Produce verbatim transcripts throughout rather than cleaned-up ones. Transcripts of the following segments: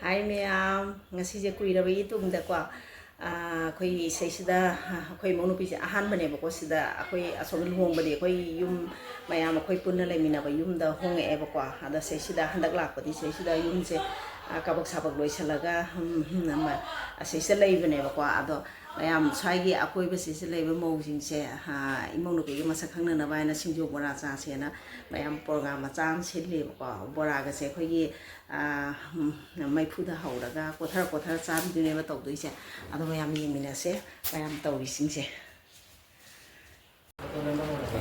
ꯍꯥꯏ ꯃꯌꯥꯝ, ꯉꯁꯤꯁꯦ ꯀꯨꯏꯔꯕꯒꯤ ꯇꯨꯡꯗꯀꯣ, ꯑꯥ, ꯑꯩꯈꯣꯏ ꯏꯁꯩꯁꯤꯗ, ꯑꯥ, ꯑꯩꯈꯣꯏ ꯏꯃꯧ ꯅꯨꯄꯤꯁꯦ ꯑꯍꯥꯟꯕꯅꯦꯕꯀꯣ꯫ ꯁꯤꯗ ꯑꯩꯈꯣꯏ ꯑꯁꯣꯝꯗ ꯂꯨꯍꯣꯡꯕꯗꯤ ꯑꯩꯈꯣꯏ ꯌꯨꯝ ꯃꯌꯥꯝ ꯑꯩꯈꯣꯏ ꯄꯨꯟꯅ ꯂꯩꯃꯤꯟꯅꯕ ꯌꯨꯝꯗ ꯍꯣꯡꯉꯛꯑꯦꯕꯀꯣ꯫ ꯑꯗ ꯁꯤꯁꯤꯗ ꯍꯟꯗꯛ ꯂꯥꯛꯄꯗꯤ ꯁꯤꯁꯤꯗ ꯌꯨꯝꯁꯦ, ꯑꯥ, ꯀꯕꯛ ꯁꯥꯕꯛ ꯂꯣꯏꯁꯤꯜꯂꯒ, ꯎꯝ, ꯎꯝ, ꯑꯃ, ꯑꯁꯤꯁꯤꯗ ꯂꯩꯕꯅꯦꯕꯀꯣ꯫ ꯑꯗꯣ ꯃꯌꯥꯝ ꯁ꯭ꯋꯥꯏꯒꯤ ꯑꯀꯣꯏꯕꯁꯤꯁꯨ ꯂꯩꯕ ꯃꯧꯁꯤꯡꯁꯦ, ꯑꯥ, ꯏꯃꯧ ꯅꯨꯄꯤꯒꯤ ꯃꯁꯛ ꯈꯪꯅꯅꯕ ꯍꯥꯏꯅ ꯁꯤꯡꯖꯨ ꯕꯣꯔꯥ ꯆꯥꯁꯦꯅ ꯃꯌꯥꯝ ꯄ꯭ꯔꯣꯒ꯭ꯔꯥꯝ ꯃꯆꯥ ꯑꯃ ꯁꯤꯜꯂꯤꯕꯀꯣ꯫ ꯕꯣꯔꯥꯒꯁꯦ ꯑꯩꯈꯣꯏꯒꯤ, ꯑꯥ, ꯎꯝ, ꯃꯩꯐꯨꯗ ꯍꯧꯔꯒ ꯀꯣꯊꯔ ꯀꯣꯊꯔ ꯆꯥꯕꯤꯗꯨꯅꯦꯕ ꯇꯧꯗꯣꯏꯁꯦ꯫ ꯑꯗꯣ ꯃꯌꯥꯝ ꯌꯦꯡꯃꯤꯟꯅꯁꯦ ꯃꯌꯥꯝ ꯇꯧꯔꯤꯁꯤꯡꯁꯦ꯫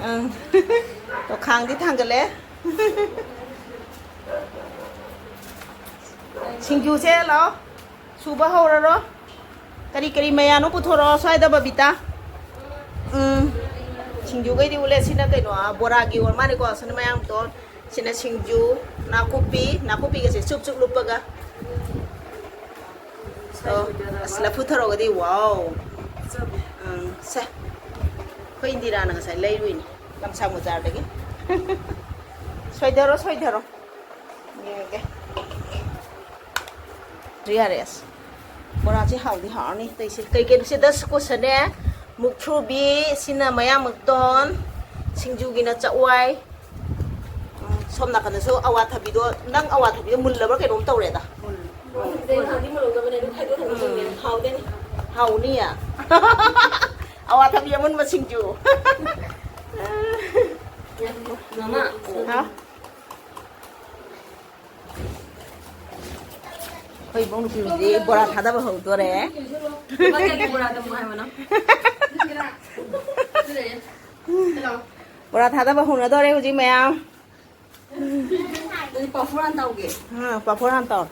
ꯑꯪ꯫ ꯑꯣ, ꯈꯥꯡꯗꯤ ꯊꯥꯡꯒꯠꯂꯦ꯫ ꯁꯤꯡꯖꯨꯁꯦ ꯂꯥꯛꯑꯣ꯫ ꯁꯨꯕ ꯍꯧꯔꯔꯣ꯫ ꯀꯔꯤ ꯀꯔꯤ ꯃꯌꯥꯅꯣ ꯄꯨꯊꯣꯔꯛꯑꯣ ꯁ꯭ꯋꯥꯏꯗ, ꯕꯕꯤꯇꯥ꯫ ꯎꯝ꯫ ꯁꯤꯡꯖꯨꯈꯩꯗꯤ ꯎꯠꯂꯦ꯫ ꯁꯤꯅ ꯀꯩꯅꯣ, ꯕꯣꯔꯥꯒꯤ ꯑꯣꯏꯔ ꯃꯥꯜꯂꯦꯀꯣ꯫ ꯁꯤꯅ ꯃꯌꯥꯡꯇꯣꯟ꯫ ꯁꯤꯅ ꯁꯤꯡꯖꯨ, ꯅꯥꯀꯨꯞꯄꯤ, ꯅꯥꯀꯨꯞꯄꯤꯒꯁꯦ ꯆꯨꯞ ꯆꯨꯞ ꯂꯨꯞꯄꯒ꯫ ꯑꯣ, ꯑꯁ, ꯂꯐꯨ ꯊꯔꯣꯒꯗꯤ, ꯋꯥꯎ꯫ ꯎꯝ, ꯁꯦ꯫ ꯑꯩꯈꯣꯏ ꯏꯟꯗꯤꯔꯥꯅ ꯉꯁꯥꯏ ꯂꯩꯔꯨꯏꯅꯦ, ꯂꯝꯁꯥꯡ ꯕꯖꯥꯔꯗꯒꯤ꯫ ꯁꯣꯏꯗꯔꯣ, ꯁꯣꯏꯗꯔꯣ꯫ ꯌꯦꯡꯉꯒꯦ꯫ ꯑꯗꯨ ꯌꯥꯔꯦ, ꯑꯁ꯫ ꯕꯣꯔꯥꯁꯦ ꯍꯥꯎꯗꯤ ꯍꯥꯎꯔꯅꯤ꯫ ꯑꯇꯩꯁꯦ ꯀꯩ ꯀꯩꯅꯣ? ꯁꯤ ꯗꯁꯀꯨꯁꯅꯦ, ꯃꯨꯛꯊ꯭ꯔꯨꯕꯤ, ꯁꯤꯅ ꯃꯌꯥꯡ ꯃꯇꯣꯟ, ꯁꯤꯡꯖꯨꯒꯤꯅ ꯆꯛꯋꯥꯏ꯫ ꯎꯝ, ꯁꯣꯝ ꯅꯥꯀꯟꯗꯁꯨ ꯑꯋꯥꯊꯕꯤꯗꯣ, ꯅꯪ ꯑꯋꯥꯊꯕꯤꯗꯣ ꯃꯨꯜꯂꯕ꯭ꯔꯥ ꯀꯩꯅꯣꯝ ꯇꯧꯔꯦꯗ꯫ ꯃꯨꯜꯂꯦ꯫ ꯅꯍꯥꯟꯗꯤ ꯃꯨꯜꯂꯧꯗꯕꯅꯦ, ꯑꯗꯨ ꯈꯥꯏꯗꯣꯛꯑ ꯊꯝꯃ ꯁꯤꯡꯗꯦꯅ ꯍꯥꯎꯗꯣꯏꯅꯤ꯫ ꯍꯥꯎꯅꯤꯌꯦ꯫ ꯑꯋꯥꯊꯕꯤ ꯑꯃꯨꯟꯕ ꯁꯤꯡꯖꯨ꯫ ꯃꯃꯥ꯫ ꯍꯥꯎ꯫ ꯑꯩꯈꯣꯏ ꯏꯃꯧ ꯅꯨꯄꯤ ꯍꯧꯖꯤꯛ ꯕꯣꯔꯥ ꯊꯥꯗꯕ ꯍꯧꯗꯣꯔꯦ꯫ ꯂꯨꯄꯥ ꯀꯌꯥꯒꯤ ꯕꯣꯔꯥꯗ ꯑꯃꯨꯛ ꯍꯥꯏꯕꯅꯣ? ꯕꯣꯔꯥ ꯊꯥꯗꯕ ꯍꯧꯅꯗꯣꯔꯦ ꯍꯧꯖꯤꯛ ꯃꯌꯥꯝ꯫ ꯑꯗꯨꯗꯤ ꯄꯥꯐꯣꯔ ꯍꯥꯟꯅ ꯇꯧꯒꯦ꯫ ꯑꯥ, ꯄꯥꯐꯣꯔ ꯍꯥꯟꯅ ꯇꯧ꯫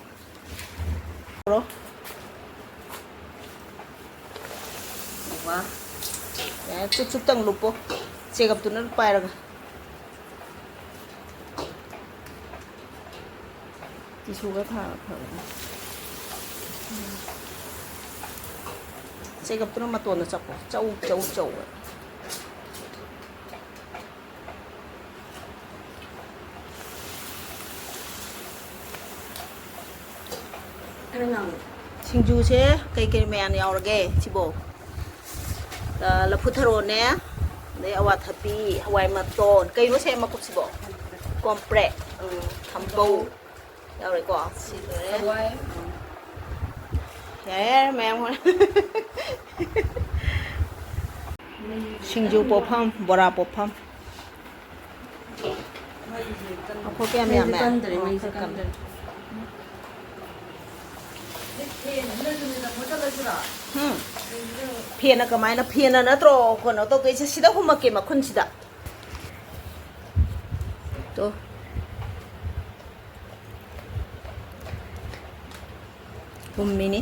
ꯇꯧꯔꯣ꯫ ꯋꯥ꯫ ꯌꯥꯔꯦ, ꯆꯨꯞ ꯆꯨꯞꯇꯪ ꯂꯨꯞꯄꯣ꯫ ꯆꯦꯒꯞꯇꯨꯅ ꯄꯥꯏꯔꯒ꯫ ꯇꯤꯁꯨꯒ ꯊꯥꯔ ꯐꯕꯅꯤ꯫ ꯆꯦꯒꯞꯇꯨꯅ ꯃꯇꯣꯟꯗ ꯆꯞꯄꯣ꯫ ꯆꯧ, ꯆꯧ, ꯆꯧ꯫ ꯁꯤꯡꯖꯨꯁꯦ ꯀꯩ ꯀꯩ ꯃꯌꯥꯝ ꯌꯥꯎꯔꯒꯦ ꯁꯤꯕꯣ? ꯑ, ꯂꯐꯨ ꯊꯔꯣꯅꯦ, ꯑꯗꯩ ꯑꯋꯥꯊꯕꯤ, ꯍꯋꯥꯏ ꯃꯇꯣꯟ, ꯀꯩꯅꯣ ꯁꯦ ꯃꯀꯨꯞꯁꯤꯕꯣ? ꯀꯣꯝꯄ꯭ꯔꯦꯛ, ꯎꯝ, ꯊꯝꯕꯧ ꯌꯥꯎꯔꯦꯀꯣ꯫ ꯁꯤ ꯂꯣꯏꯔꯦ꯫ ꯍꯋꯥꯏ꯫ ꯌꯥꯔꯦ, ꯌꯥꯔꯦ, ꯃꯌꯥꯝ ꯍꯣꯔꯦꯟ꯫ ꯁꯤꯡꯖꯨ ꯄꯣꯠꯐꯝ, ꯕꯣꯔꯥ ꯄꯣꯠꯐꯝ꯫ ꯃꯈꯣꯏ ꯀꯌꯥꯝ ꯃꯩꯁꯦ ꯌꯥꯝꯃꯦ? ꯀꯟꯗ꯭ꯔꯦ, ꯑꯣ, ꯃꯩꯁꯦ ꯈꯔ ꯀꯟꯗ꯭ꯔꯦ꯫ ꯎꯝ꯫ ꯐꯦꯟꯅ ꯀꯃꯥꯏꯅ, ꯐꯦꯟꯅ ꯅꯠꯇ꯭ꯔꯣ ꯀꯩꯅꯣ ꯇꯧꯗꯣꯏꯁꯦ? ꯁꯤꯗ ꯍꯨꯝꯃꯛꯀꯦ, ꯃꯈꯨꯟꯁꯤꯗ꯫ ꯇꯣ꯫ ꯍꯨꯝꯃꯤꯅꯤ꯫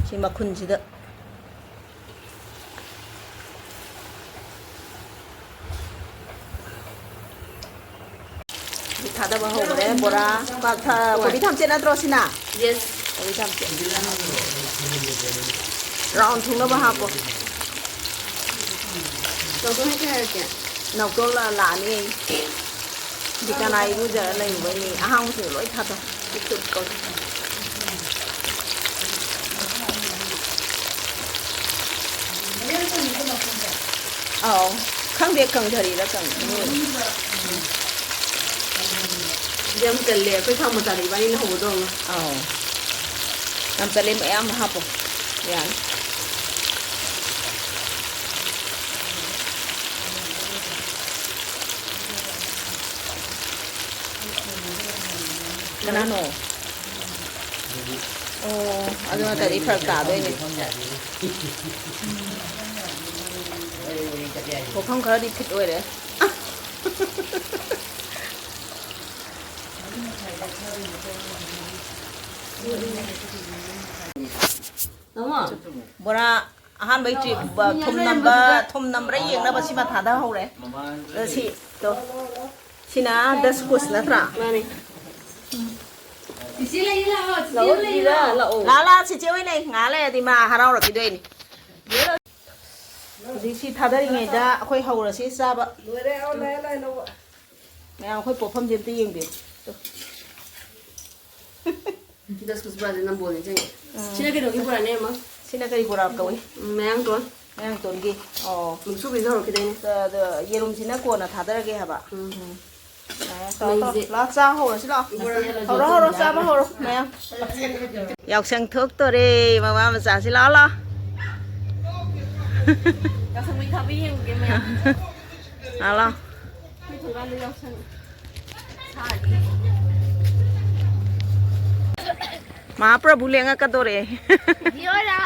ꯁꯤ ꯃꯈꯨꯟꯁꯤꯗ꯫ ꯊꯥꯗꯕ ꯍꯧꯈ꯭ꯔꯦ ꯕꯣꯔꯥ꯫ ꯀ-, ꯊ-, ꯀꯣꯕꯤ ꯊꯝꯆꯦꯠ ꯅꯠꯇ꯭ꯔꯣ ꯁꯤꯅ? Yes꯫ ꯀꯣꯕꯤ ꯊꯝꯆꯦꯠ꯫ Round ꯊꯨꯡꯅꯕ ꯍꯥꯞꯄꯣ꯫ ꯅꯥꯎꯇꯣꯟ ꯍꯥꯏꯔꯛꯀꯦ ꯍꯥꯏꯔꯛꯀꯦ꯫ ꯅꯥꯎꯇꯣꯟ ꯂꯥ-, ꯂꯥꯛꯑꯅꯤ꯫ ꯗꯤꯀꯅꯥ ꯏꯔꯨꯖꯔ ꯂꯩꯔꯨꯕꯩꯅꯦ꯫ ꯑꯍꯥꯡꯕꯁꯤꯡꯗꯣ ꯂꯣꯏ ꯊꯥꯗꯧ꯫ ꯄꯤꯛꯇ꯭ꯔꯨ ꯄꯤꯛꯄꯗꯣ꯫ ꯑꯧ꯫ ꯈꯪꯗꯦ, ꯀꯪꯊꯔꯤꯔ ꯀꯪ-, ꯌꯥꯝ ꯆꯜꯂꯦ꯫ ꯑꯩꯈꯣꯏ ꯊꯥꯎ ꯃꯆꯥꯗ ꯏꯕꯥꯅꯤꯅ ꯍꯧꯕꯗꯣ꯫ ꯑꯧ꯫ ꯌꯥꯝ ꯆꯜꯂꯦ, ꯃꯌꯥꯝ ꯍꯥꯞꯄꯣ꯫ ꯌꯥꯅꯤ꯫ ꯀꯅꯥꯅꯣ? ꯑꯣ, ꯑꯗꯨ ꯅꯠꯇ꯭ꯔꯗꯤ ꯐꯔꯛ ꯇꯥꯗꯣꯏꯅꯦ꯫ ꯄꯣꯠꯐꯝ ꯈꯔꯗꯤ ꯐꯤꯠ ꯑꯣꯏꯔꯦ꯫ ꯕꯣꯔꯥ ꯑꯍꯥꯟꯕꯩ ꯇ꯭ꯔꯤꯞ, ꯊꯨꯝ ꯅꯝꯕ, ꯊꯨꯝ ꯅꯝꯕ꯭ꯔꯥ ꯌꯦꯡꯅꯕ ꯁꯤꯃ ꯊꯥꯗꯍꯧꯔꯦ꯫ ꯑꯗ ꯁꯤ, ꯇꯣ꯫ ꯁꯤꯅ ꯗꯁ ꯀꯨꯁ ꯅꯠꯇ꯭ꯔꯥ? ꯃꯥꯅꯦ꯫ ꯆꯤꯆꯦ ꯂꯩ ꯂꯥꯛꯑꯣ, ꯆꯤꯆꯦ ꯂꯥꯛꯑꯣ, ꯂꯩ ꯂꯥꯛꯑꯣ꯫ ꯂꯥꯛꯑꯣ, ꯂꯥꯛꯑꯣ, ꯆꯤꯆꯦ ꯍꯣꯏ ꯂꯩ꯫ ꯉꯥꯏꯍꯥꯛ ꯂꯩꯔꯗꯤ ꯃꯥ ꯍꯔꯥꯎꯔꯛꯈꯤꯗꯣꯏꯅꯤ꯫ ꯍꯧꯖꯤꯛ ꯁꯤ ꯊꯥꯗꯔꯤꯉꯩꯗ ꯑꯩꯈꯣꯏ ꯍꯧꯔꯁꯤ ꯆꯥꯕ꯫ ꯂꯣꯏꯔꯦ, ꯑꯣ, ꯂꯥꯛꯑꯦ, ꯂꯥꯛꯑꯦ, ꯂꯧꯕ꯫ ꯃꯌꯥꯝ ꯑꯩꯈꯣꯏ ꯄꯣꯠꯐꯝꯁꯦ ꯑꯝꯇ ꯌꯦꯡꯕꯤꯌꯨ꯫ ꯇꯨ꯫ ꯗꯁ ꯀꯨꯁ ꯕꯣꯔꯥꯁꯦ ꯅꯝꯕꯣꯜꯅꯤ ꯆꯦꯡ꯫ ꯎꯝ꯫ ꯁꯤꯅ ꯀꯩꯅꯣꯒꯤ ꯕꯣꯔꯥꯅꯦ, ꯑꯃ ꯁꯤꯅ ꯀꯔꯤ ꯕꯣꯔꯥ ꯀꯧꯏ? ꯎꯝ, ꯃꯌꯥꯡꯇꯣꯟ꯫ ꯃꯌꯥꯡꯇꯣꯟꯒꯤ꯫ ꯑꯣ꯫ ꯃꯨꯛꯁꯨꯕꯤꯁꯨ ꯍꯧꯔꯛꯈꯤꯗꯣꯏꯅꯦ꯫ ꯑꯗ, ꯑꯗ, ꯌꯦꯔꯨꯝꯁꯤꯅ ꯀꯣꯟꯅ ꯊꯥꯗꯔꯒꯦ ꯍꯥꯏꯕ꯫ ꯎꯝ꯫ ꯎꯝ꯫ ꯌꯥꯔꯦ, ꯇꯧꯔꯣ, ꯇꯧꯔꯣ꯫ ꯃꯩꯁꯦ꯫ ꯂꯥꯛꯑꯣ, ꯆꯥ ꯍꯧꯔꯁꯤ ꯂꯥꯛꯑꯣ꯫ ꯕꯣꯔꯥ ꯍꯧꯔꯁꯤ꯫ ꯍꯧꯔꯣ, ꯍꯧꯔꯣ, ꯆꯥꯕ ꯍꯧꯔꯣ, ꯃꯌꯥꯝ꯫ ꯌꯥꯎꯁꯪ ꯊꯣꯛꯇꯣꯔꯦ, ꯃꯃꯥ ꯃꯆꯥꯁꯤ꯫ ꯂꯥꯛꯑꯣ, ꯂꯥꯛꯑꯣ꯫ ꯌꯥꯎꯁꯪ ꯃꯩ ꯊꯥꯕ ꯌꯦꯡꯉꯨꯒꯦ, ꯃꯌꯥꯝ꯫ ꯂꯥꯛꯑꯣ, ꯂꯥꯛꯑꯣ꯫ ꯑꯩꯈꯣꯏ ꯊꯣꯡꯒꯥꯟꯗ ꯌꯥꯎꯁꯪ ꯁꯥꯔꯤ꯫ ꯃꯍꯥꯄ꯭ꯔꯚꯨ ꯂꯦꯡꯉꯛꯀꯗꯣꯔꯦ꯫ ꯌꯣꯔꯥ꯫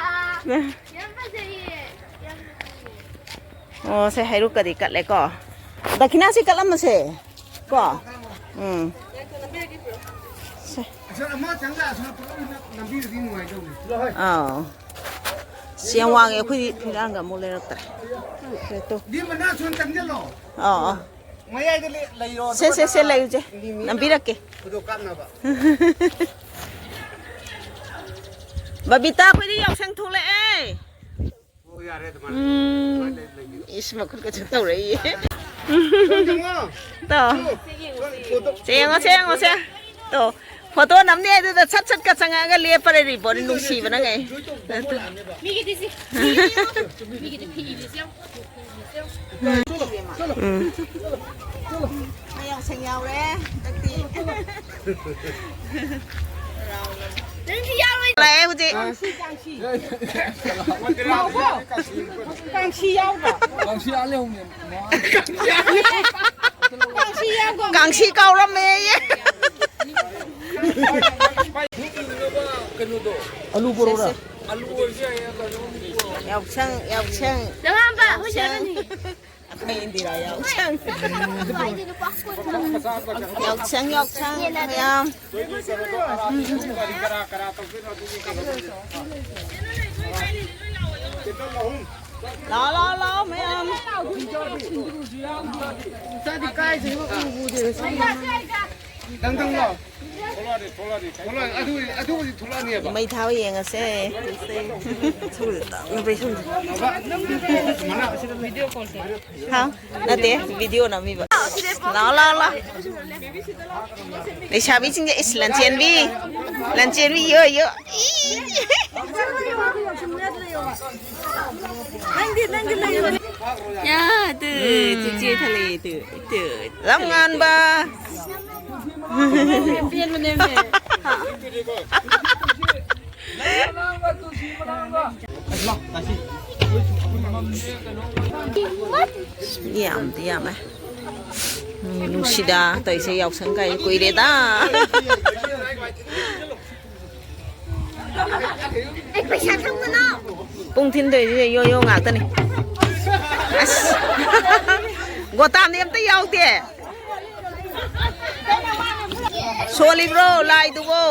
ꯌꯥꯝ ꯐꯖꯩꯌꯦ꯫ ꯌꯥꯝ ꯅꯨꯡꯁꯤꯌꯦ꯫ ꯑꯣ, ꯁꯦ, ꯍꯩꯔꯨꯛꯀꯗꯤ ꯀꯠꯂꯦꯀꯣ꯫ ꯗꯈꯤꯅꯥꯁꯤ ꯀꯠꯂꯝꯃꯁꯦ꯫ ꯀꯣ? ꯎꯝ꯫ ꯁꯦ꯫ ꯑꯁ, ꯑꯃ ꯆꯪꯂꯛꯑꯁꯨ ꯄꯨꯂꯞ ꯅꯝꯕꯤꯔꯗꯤ ꯅꯨꯡꯉꯥꯏꯗꯧꯅꯤ꯫ ꯑꯥꯎ꯫ ꯁꯤ ꯌꯥꯝ ꯋꯥꯡꯉꯦ, ꯑꯩꯈꯣꯏꯗꯤ ꯐꯤꯔꯥꯡꯒ ꯑꯃꯨꯛ ꯂꯩꯔꯛꯇ꯭ꯔꯦ꯫ ꯁꯦ, ꯇꯨ꯫ ꯕꯤꯃꯅꯥ, ꯁꯣꯝ ꯆꯪꯁꯤꯜꯂꯣ꯫ ꯑꯥꯎ, ꯑꯥꯎ꯫ ꯃꯌꯥꯏꯗ ꯂꯦ-, ꯂꯩꯔꯣ, ꯁꯦ, ꯁꯦ, ꯁꯦ, ꯑꯗꯨꯒ ꯂꯩꯔꯨꯁꯦ꯫ ꯃꯤ, ꯃꯤ ꯅꯝꯕꯤꯔꯛꯀꯦ꯫ ꯐꯣꯇꯣ ꯀꯥꯞꯅꯕ꯫ ꯕꯕꯤꯇꯥ, ꯑꯩꯈꯣꯏꯗꯤ ꯌꯥꯎꯁꯪ ꯊꯣꯛꯂꯛꯑꯦ꯫ ꯑꯣ, ꯌꯥꯔꯦ ꯑꯗꯨꯃꯥꯏꯅ꯫ ꯎꯝ꯫ ꯑꯗꯨꯃꯥꯏꯅ ꯂꯩ-, ꯂꯩꯕꯤꯔꯣ꯫ ꯏꯁ, ꯃꯈꯨꯠꯀꯁꯨ ꯇꯧꯔꯛꯏꯌꯦ꯫ ꯁꯣꯝ ꯌꯦꯡꯉꯣ꯫ ꯇꯣ꯫ ꯁꯣꯝ ꯐꯣꯇꯣ ꯁꯦ ꯌꯦꯡꯉꯣ, ꯁꯦ ꯌꯦꯡꯉꯣ, ꯁꯦ꯫ ꯇꯣ꯫ ꯐꯣꯇꯣ ꯅꯝꯅꯤ ꯍꯥꯏꯗꯨꯗ ꯁꯠ ꯁꯠꯀ ꯆꯪꯉꯛꯑꯒ ꯂꯦꯞꯄ ꯂꯩꯔꯤꯕꯣꯅꯤ, ꯅꯨꯡꯁꯤꯕꯅ ꯉꯩ꯫ ꯃꯤꯒꯤꯗꯤ ꯁꯤ, ꯃꯤꯒꯤꯗꯤ ꯐꯤꯒꯤꯗꯤ ꯁꯤ ꯌꯥꯝ ꯎꯝ꯫ ꯃꯌꯥꯝꯁꯪ ꯌꯥꯎꯔꯦ ꯍꯟꯗꯛꯇꯤ꯫ ꯂꯥꯛꯑꯦ ꯍꯧꯖꯤꯛ꯫ ꯀꯥꯡꯁꯤ ꯌꯥꯎꯕ꯭ꯔꯣ? ꯀꯥꯡꯁꯤ ꯑꯥ ꯂꯩꯍꯧꯅꯦ꯫ ꯀꯥꯡꯁꯤ ꯌꯥꯎꯕ꯭ꯔꯣ? ꯀꯥꯡꯁꯤ ꯀꯥꯎꯔꯝꯃꯦꯌꯦ꯫ ꯀꯩꯅꯣꯗꯣ꯫ ꯑꯂꯨ ꯄꯨꯔꯛꯎꯔꯥ? ꯁꯦ, ꯁꯦ꯫ ꯑꯂꯨ ꯑꯣꯏꯔꯁꯨ ꯌꯥꯏꯌꯦ, ꯀꯩꯅꯣ꯫ ꯌꯥꯎꯁꯪ, ꯌꯥꯎꯁꯪ꯫ ꯅꯃꯥꯟꯅꯕ, ꯑꯩꯈꯣꯏ ꯌꯥꯎꯁꯪ꯫ ꯆꯠꯀꯅꯤ꯫ ꯑꯩꯈꯣꯏ ꯏꯟꯗꯤꯔꯥ ꯌꯥꯎꯁꯪ꯫ ꯌꯥꯎꯁꯪ, ꯌꯥꯎꯁꯪ ꯃꯌꯥꯝ꯫ ꯂꯥꯛꯑꯣ, ꯂꯥꯛꯑꯣ, ꯂꯥꯛꯑꯣ ꯃꯌꯥꯝ꯫ ꯗꯪ ꯗꯪ ꯂꯥꯎ꯫ ꯊꯣꯛꯂꯛꯑꯅꯤ, ꯊꯣꯛꯂꯛꯑꯅꯤ꯫ ꯊꯣꯛꯂꯛꯑꯅꯤ, ꯑꯗꯨꯕꯨꯗꯤ, ꯑꯗꯨꯕꯨꯗꯤ ꯊꯣꯛꯂꯛꯑꯅꯦꯕ꯫ ꯃꯩ ꯊꯥꯕ ꯌꯦꯡꯉꯁꯦ꯫ ꯍꯥꯎ? ꯅꯠꯇꯦ, ꯚꯤꯗꯤꯑꯣ ꯅꯝꯃꯤꯕ꯫ ꯂꯥꯎ, ꯂꯥꯎ, ꯂꯥꯎ꯫ ꯂꯩꯁꯥꯕꯤꯁꯤꯡꯁꯦ ꯏꯁ ꯂꯟꯆꯦꯟꯕꯤ꯫ ꯂꯟꯆꯦꯟꯕꯤ ꯌꯣ ꯌꯣ꯫ ꯌꯥ, ꯇꯨ, ꯆꯤꯆꯦ ꯊꯂꯛꯑꯦ, ꯇꯨ, ꯇꯨ꯫ ꯂꯝꯉꯥꯟꯕ꯫ ꯌꯥꯝꯗꯤ ꯌꯥꯝꯃꯦ꯫ ꯎꯝ, ꯅꯨꯡꯁꯤꯗ ꯇꯧꯔꯤꯁꯦ, ꯌꯥꯎꯁꯪ ꯀꯥꯏ ꯀꯨꯏꯔꯦꯗ꯫ ꯑꯩ ꯄꯩꯁꯥ ꯊꯝꯒꯅꯣ꯫ ꯄꯨꯡ ꯊꯤꯟꯗꯣꯏꯁꯦ ꯌꯣ ꯌꯣ ꯉꯥꯛꯇꯅꯤ꯫ ꯑꯁ꯫ ꯒꯣꯇꯥꯝꯗꯤ ꯑꯝꯇ ꯌꯥꯎꯗꯦ꯫ ꯁꯣꯜꯂꯤꯕ꯭ꯔꯣ ꯂꯥꯏꯗꯨꯕꯣ?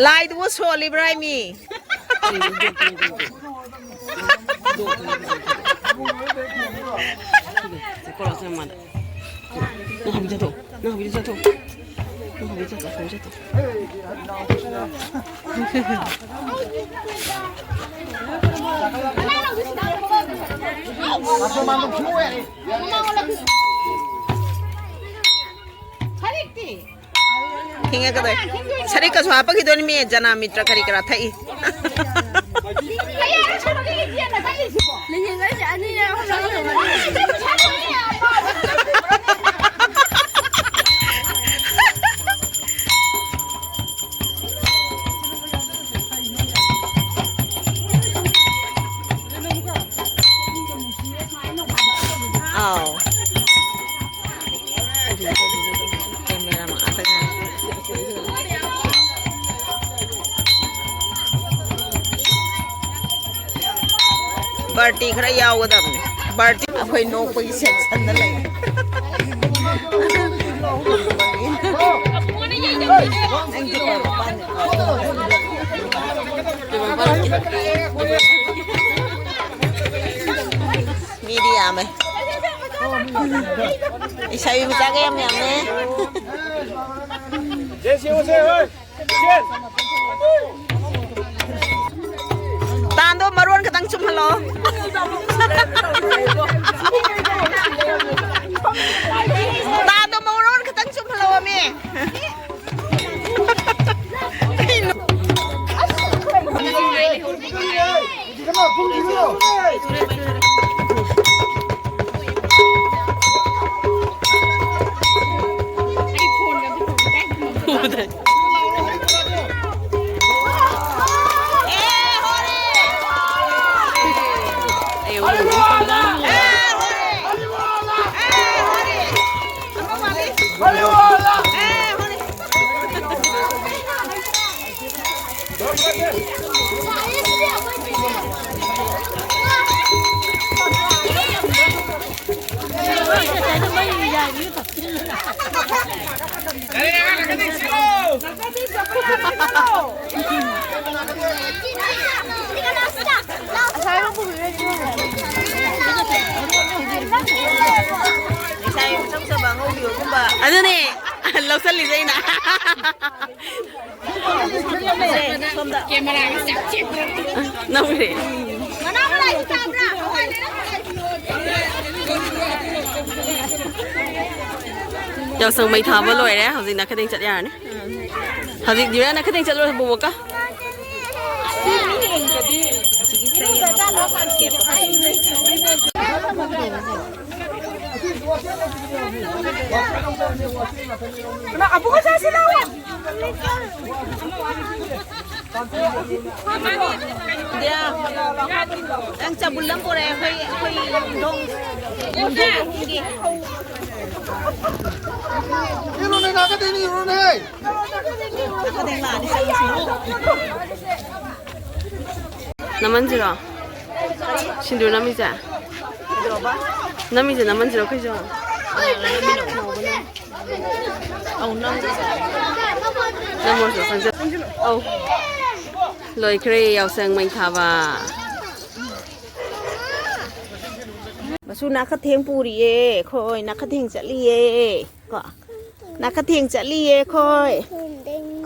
ꯂꯥꯏꯗꯨꯕꯨ ꯁꯣꯜꯂꯤꯕ꯭ꯔꯥ ꯍꯥꯏꯃꯤ? ꯅꯪ ꯍꯧꯖꯤꯛ ꯆꯠꯊꯣꯛ꯫ ꯅꯪ ꯍꯧꯖꯤꯛ ꯆꯠꯊꯣꯛ꯫ ꯅꯪ ꯍꯧꯖꯤꯛ ꯆꯠꯊꯣꯛ꯫ ꯍꯧꯖꯤꯛ ꯆꯠꯊꯣꯛ꯫ ꯊꯦꯡꯉꯛꯀꯗꯣꯏ꯫ ꯁꯔꯤꯛꯀꯁꯨ ꯍꯥꯞꯄꯛꯈꯤꯗꯣꯏꯅꯤ ꯃꯤ, ꯖꯅꯥꯃꯤꯇ꯭ꯔ ꯀꯔꯤ ꯀꯔꯥ ꯊꯛꯏ꯫ ꯑꯥꯎ꯫ ꯀꯦꯃꯦꯔꯥ ꯃꯈꯥꯗ ꯉꯥꯏ꯫ ꯕꯥꯔꯇꯤ ꯈꯔ ꯌꯥꯎꯒꯗꯕꯅꯦ꯫ ꯕꯥꯔꯇꯤ ꯑꯩꯈꯣꯏ ꯅꯣꯛꯄꯒꯤ ꯁꯦꯛꯁꯟꯗ ꯂꯩ꯫ ꯃꯤꯗꯤ ꯌꯥꯝꯃꯦ꯫ ꯂꯩꯁꯥꯕꯤ ꯃꯆꯥꯒ ꯌꯥꯝ ꯌꯥꯝꯃꯦ꯫ ꯇꯥꯟꯗꯣ ꯃꯔꯣꯟ ꯈꯛꯇꯪ ꯆꯨꯝꯍꯜꯂꯣ꯫ ꯇꯥꯟꯗꯣ ꯃꯔꯣꯟ ꯈꯛꯇꯪ ꯆꯨꯝꯍꯜꯂꯣꯃꯤ꯫ ꯎꯕꯗ꯫ ꯑꯦ, ꯍꯣꯔꯦ! ꯑꯦ, ꯍꯣꯔꯦ! ꯑꯦ, ꯍꯣꯔꯦ! ꯑꯃ ꯋꯥꯠꯂꯤ꯫ ꯑꯦ, ꯍꯣꯔꯦ! ꯑꯗꯨꯅꯦ ꯂꯧꯁꯜꯂꯤꯁꯦ ꯑꯩꯅ꯫ ꯁꯣꯝꯗ꯫ ꯅꯝꯈ꯭ꯔꯦ꯫ ꯌꯥꯎꯁꯪ ꯃꯩ ꯊꯥꯕ ꯂꯣꯏꯔꯦ, ꯍꯧꯖꯤꯛ ꯅꯥꯀꯗꯦꯡ ꯆꯠ ꯌꯥꯔꯅꯤ꯫ ꯍꯧꯖꯤꯛ ꯗꯤꯔꯥ ꯅꯥꯀꯗꯦꯡ ꯆꯠꯂꯨꯔꯁꯤ ꯕꯣꯕꯣꯛꯀ꯫ ꯅꯪ ꯆꯕꯨꯜ ꯑꯃ ꯄꯨꯔꯛꯑꯦ, ꯑꯩꯈꯣꯏ, ꯑꯩꯈꯣꯏ ꯌꯨꯝꯊꯣꯡ, ꯌꯨꯝꯊꯣꯡ ꯈꯨꯗꯤꯡꯒꯤ꯫ ꯏꯔꯨꯅꯦ, ꯅꯥꯀꯗꯦꯡ ꯏꯔꯨꯅꯦ꯫ ꯅꯥꯀꯗꯦꯡ ꯂꯥꯛꯑꯗꯤ ꯆꯪꯉꯁꯤ꯫ ꯅꯝꯍꯟꯁꯤꯔꯣ? ꯁꯤꯡꯖꯨ ꯅꯝꯃꯤꯁꯦ? ꯅꯝꯃꯤꯁꯦ ꯅꯝꯍꯟꯁꯤꯔꯣ ꯑꯩꯈꯣꯏꯁꯨ? ꯅꯝꯃꯣꯁꯨ ꯈꯪꯖ-, ꯑꯧ꯫ ꯂꯣꯏꯈ꯭ꯔꯦ ꯌꯥꯎꯁꯪ ꯃꯩ ꯊꯥꯕ꯫ ꯃꯁꯨ ꯅꯥꯀꯊꯦꯡ ꯄꯨꯔꯤꯌꯦ, ꯑꯩꯈꯣꯏ ꯅꯥꯀꯊꯦꯡ ꯆꯠꯂꯤꯌꯦ꯫ ꯀꯣ? ꯅꯥꯀꯊꯦꯡ ꯆꯠꯂꯤꯌꯦ ꯑꯩꯈꯣꯏ꯫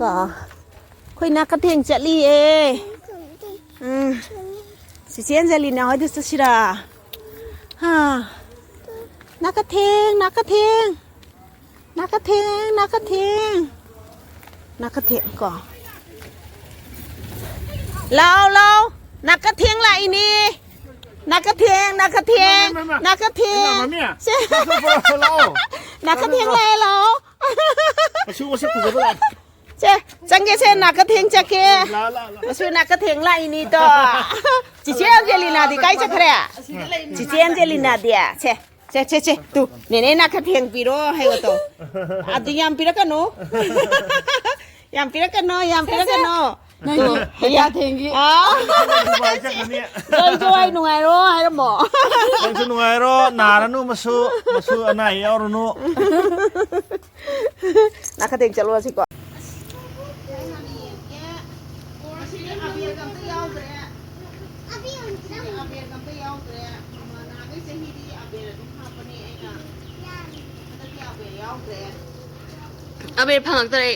ꯀꯣ? ꯑꯩꯈꯣꯏ ꯅꯥꯀꯊꯦꯡ ꯆꯠꯂꯤꯌꯦ꯫ ꯎꯝ꯫ ꯆꯤꯆꯦ ꯑꯟꯖꯂꯤꯅ ꯍꯣꯏꯗ ꯆꯠꯁꯤꯔꯥ? ꯍꯥ꯫ ꯅꯥꯀꯊꯦꯡ, ꯅꯥꯀꯊꯦꯡ꯫ ꯅꯥꯀꯊꯦꯡ, ꯅꯥꯀꯊꯦꯡ꯫ ꯅꯥꯀꯊꯦꯡ ꯀꯣ꯫ ꯂꯥꯎ, ꯂꯥꯎ꯫ ꯅꯥꯀꯊꯦꯡ ꯂꯥꯛꯏꯅꯦ꯫ ꯅꯥꯀꯊꯦꯡ, ꯅꯥꯀꯊꯦꯡ, ꯏꯃꯥ, ꯏꯃꯥ, ꯏꯃꯥ꯫ ꯅꯥꯀꯊꯦꯡ꯫ ꯏꯃꯥ, ꯃꯃꯤ꯫ ꯁꯦ꯫ ꯂꯥꯛꯑꯣ, ꯂꯥꯛꯑꯣ꯫ ꯅꯥꯀꯊꯦꯡ ꯂꯥꯛꯑꯦ, ꯂꯥꯛꯑꯣ꯫ ꯃꯁꯨ ꯃꯁꯛ ꯐꯖꯕ ꯂꯥꯛꯑꯦ꯫ ꯁꯦ, ꯆꯪꯒꯦ ꯁꯦ, ꯅꯥꯀꯊꯦꯡ ꯆꯠꯀꯦ꯫ ꯂꯥ, ꯂꯥ, ꯂꯥ꯫ ꯃꯁꯨ ꯅꯥꯀꯊꯦꯡ ꯂꯥꯛꯏꯅꯤ ꯇꯣ꯫ ꯆꯤꯆꯦ ꯑꯟꯖꯦꯂꯤꯅꯥꯗꯤ ꯀꯥꯏ ꯆꯠꯈ꯭ꯔꯦ? ꯆꯤꯆꯦ ꯑꯟꯖꯦꯂꯤꯅꯥꯗꯤ? ꯁꯦ, ꯁꯦ, ꯁꯦ, ꯁꯦ, ꯇꯨ, ꯅꯦꯅꯦ ꯅꯥꯀꯊꯦꯡ ꯄꯤꯔꯣ ꯍꯥꯏꯌꯣ ꯇꯣ꯫ ꯑꯗꯨ ꯌꯥꯝ ꯄꯤꯔꯛꯀꯅꯨ꯫ ꯌꯥꯝ ꯄꯤꯔꯛꯀꯅꯨ, ꯌꯥꯝ ꯄꯤꯔꯛꯀꯅꯨ꯫ ꯅꯪꯒꯤ ꯇꯨ, ꯄꯩꯁꯥ ꯊꯦꯡꯒꯤ꯫ ꯑꯥ꯫ ꯗꯨꯕꯥꯏ ꯆꯠꯈ꯭ꯔꯅꯤ꯫ ꯅꯪꯁꯨ ꯑꯩ ꯅꯨꯡꯉꯥꯏꯔꯣ ꯍꯥꯏꯔꯝꯃꯣ꯫ ꯅꯪꯁꯨ ꯅꯨꯡꯉꯥꯏꯔꯣ, ꯅꯥꯔꯅꯨ ꯃꯁꯨ, ꯃꯁꯨ ꯑꯅꯥ ꯑꯌꯦꯛ ꯌꯥꯎꯔꯨꯅꯨ꯫ ꯅꯥꯀꯊꯦꯡ ꯆꯠꯂꯨꯔꯁꯤꯀꯣ꯫ ꯉꯁꯤꯗꯤ ꯑꯕꯦꯔꯒ ꯑꯝꯇ ꯌꯥꯎꯗ꯭ꯔꯦ꯫ ꯉꯁꯤꯗꯤ ꯑꯕꯦꯔꯒ ꯑꯝꯇ ꯌꯥꯎꯗ꯭ꯔꯦ꯫ ꯅꯍꯥꯟꯈꯩ ꯆꯍꯤꯗꯤ ꯑꯕꯦꯔ ꯑꯗꯨꯝ ꯍꯥꯞꯄꯅꯦ ꯑꯩꯅ꯫ ꯍꯟꯗꯛꯇꯤ ꯑꯕꯦꯔ ꯌꯥꯎꯗ꯭ꯔꯦ꯫ ꯑꯕꯦꯔ ꯐꯪꯉꯛꯇ꯭ꯔꯦ꯫